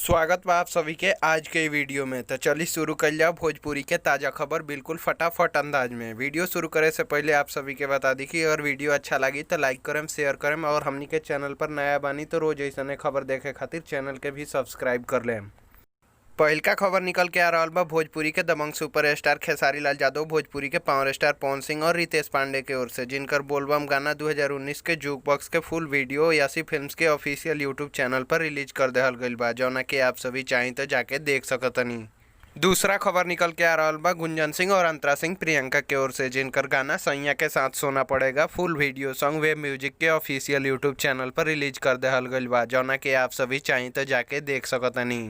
स्वागत बा आप सभी के आज के वीडियो में। तो चलिए शुरू कर जाओ भोजपुरी के ताज़ा खबर बिल्कुल फटाफट अंदाज में। वीडियो शुरू करे से पहले आप सभी के बता दी कि अगर वीडियो अच्छा लगी तो लाइक करें, शेयर करें और हमनी के चैनल पर नया बानी तो रोज ऐसा खबर देखे खातिर चैनल के भी सब्सक्राइब कर लें। पहिलका खबर निकल के आ रहा बा भोजपुरी के दबंग सुपर स्टार खेसारी लाल यादव, भोजपुरी के पावर स्टार पवन सिंह और रितेश पांडे के ओर से, जिनकर बोलबम गाना 2019 के जूक बॉक्स के फुल वीडियो यासी फिल्म्स के ऑफिशियल यूट्यूब चैनल पर रिलीज कर देहल गईल बा, जौना के आप सभी चाहें तो जाके देख सकतनी। दूसरा खबर निकल के आ रहा बा गुंजन सिंह और अंतरा सिंह प्रियंका के ओर से, जिनकर गाना सैया के साथ सोना पड़ेगा full video song wave music के ऑफिशियल यूट्यूब चैनल पर रिलीज कर देहल गईल बा, जौना के आप सभी चाहें तो जाके देख सकतनी।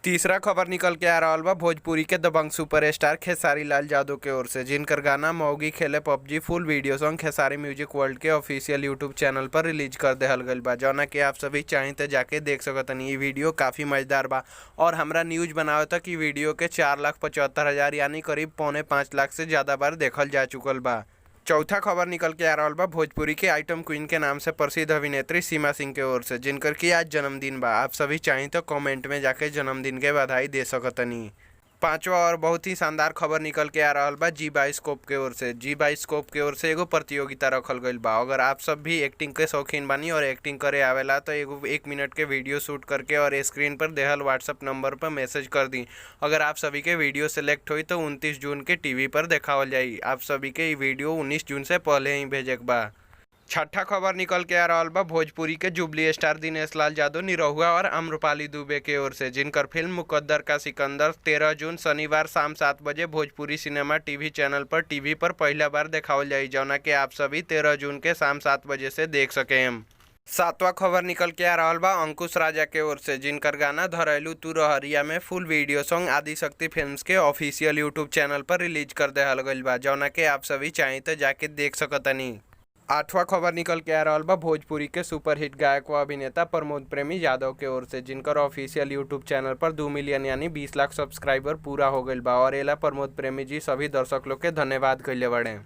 तीसरा खबर निकल के आ रहा बा भोजपुरी के दबंग सुपर स्टार खेसारी लाल यादव के ओर से, जिनकर गाना मौगी खेले PUBG full video song Khesari music world के ऑफिशियल यूट्यूब चैनल पर रिलीज कर देहल गईल बा, जौना के आप सभी चाहें तो जाके देख सकतनी। ई वीडियो काफ़ी मज़ेदार बा और हमरा न्यूज बनावे तक ई वीडियो के 4,75,000 यानी करीब 4.75 लाख से ज़्यादा बार देखल जा चुकल बा। चौथा खबर निकल के आ रहा बा भोजपुरी के आइटम क्वीन के नाम से प्रसिद्ध अभिनेत्री सीमा सिंह के ओर से, जिनकर की आज जन्मदिन बा। आप सभी चाहें तो कमेंट में जाके जन्मदिन के बधाई दे सकतनी। पांचवा और बहुत ही शानदार खबर निकल के आ रहा बा जी बाइस्कोप के ओर से। जी बाइस्कोप के ओर से एगो प्रतियोगिता रखल गईल बा। अगर आप सब भी एक्टिंग के शौकीन बानी और एक्टिंग करे आवेला तो एगो 1 मिनट के वीडियो शूट करके और स्क्रीन पर देहल व्हाट्सअप नंबर पर मैसेज कर दी। अगर आप सभी के वीडियो सेलेक्ट हुई तो 29 जून के टीवी पर देखावल जाई। आप सभी के ई वीडियो 19 जून से पहले ही भेजे के बा। छठा खबर निकल के आ रहा बा भोजपुरी के जुबली स्टार दिनेश लाल यादव निरहुआ और आम्रपाली दुबे के ओर से, जिनकर फिल्म मुकद्दर का सिकंदर 13 जून शनिवार शाम 7 बजे भोजपुरी सिनेमा टीवी चैनल पर टीवी पर पहला बार देखावल जाई, जौना के आप सभी 13 जून के शाम 7 बजे से देख सकें। सातवां खबर निकल के आ रहा बा अंकुश राजा के ओर से, जिनकर गाना धरैलू तू रहरिया में फुल वीडियो सॉन्ग आदिशक्ति फिल्म्स के ऑफिशियल यूट्यूब चैनल पर रिलीज कर देहल गईल बा, जौना के आप सभी चाहें तो जाके देख सकतनी। आठवां खबर निकल के आ रहा बा भोजपुरी के सुपरहिट गायक व अभिनेता प्रमोद प्रेमी यादव के ओर से, जिनकर ऑफिशियल यूट्यूब चैनल पर 2 मिलियन यानी 20 लाख सब्सक्राइबर पूरा हो गईल बा और एला प्रमोद प्रेमी जी सभी दर्शक लोग के धन्यवाद कइले बाड़े।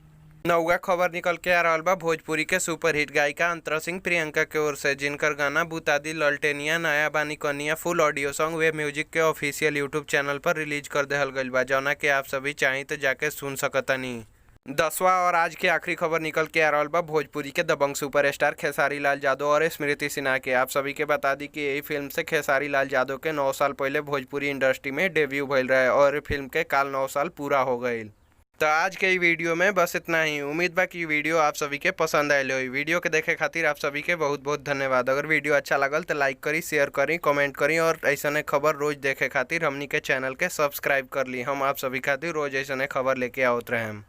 नौवा खबर निकल के आ रहा बा भोजपुरी के सुपरहिट गायिका अंतरा सिंह प्रियंका के ओर से, जिनकर गाना बुतादी ललटेनिया नया बानी कनिया full audio song wave music के ऑफिशियल यूट्यूब चैनल पर रिलीज कर देहल गईल बा, जौना के आप सभी चाहें तो जाके सुन सकतनी। 10वां और आज के आखिरी खबर निकल के आ रहा बा भोजपुरी के दबंग सुपरस्टार खेसारी लाल यादव और स्मृति सिन्हा के। आप सभी के बता दी कि यही फिल्म से खेसारी लाल यादव के 9 साल पहले भोजपुरी इंडस्ट्री में डेब्यू भइल रहे और फिल्म के काल 9 साल पूरा हो गईल। तो आज के ई वीडियो में बस इतना ही। उम्मीद बा कि वीडियो आप सभी के पसंद आयल होई। वीडियो के देखे खातिर आप सभी के बहुत बहुत धन्यवाद। अगर वीडियो अच्छा लगल तो लाइक करी, शेयर करी, कमेंट करी और ऐसा खबर रोज देखे खातिर हमनी के चैनल के सब्सक्राइब कर ली। हम आप सभी खातिर रोज ऐसा खबर लेके आवत रहें।